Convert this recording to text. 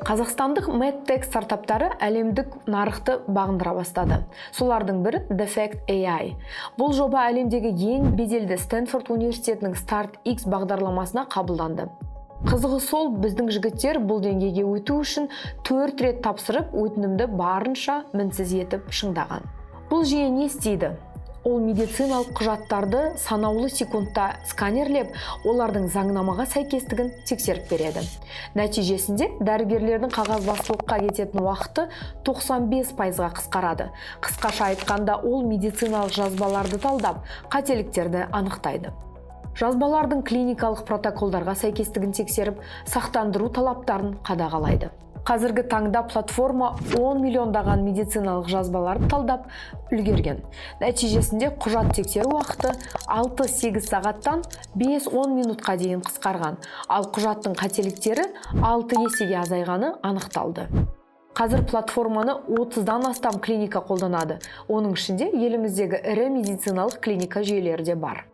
Қазақстандық medtech стартаптары әлемдік нарықты бағындыра бастады. Солардың бірі — Defect AI. Бұл жоба әлемдегі ең беделді Стэнфорд университетінің Start X бағдарламасына қабылданды. Қызығы сол, біздің жігіттер бұл деңгейге өту үшін төрт рет тапсырып, өтінімді барынша мінсіз етіп шыңдаған. Бұл жүйе не істейді? Ол медициналық құжаттарды санаулы секундта сканерлеп, олардың заңнамаға сәйкестігін тексеріп береді. Нәтижесінде дәрігерлердің қағазбастылыққа кететін уақыты 95%-ға қысқарады. Қысқаша айтқанда, ол медициналық жазбаларды талдап, қателіктерді анықтайды, жазбалардың клиникалық протоколдарға сәйкестігін тексеріп, сақтандыру талаптарын қадағалайды. Қазіргі таңда платформа 10 миллиондаған медициналық жазбаларды талдап үлгерген. Нәтижесінде құжат тексеру уақыты 6-8 сағаттан 5-10 минутқа дейін қысқарған, ал құжаттың қателіктері 6 есеге азайғаны анықталды. Қазір платформаны 30-дан астам клиника қолданады. Оның ішінде еліміздегі ірі медициналық клиника жүйелері де бар.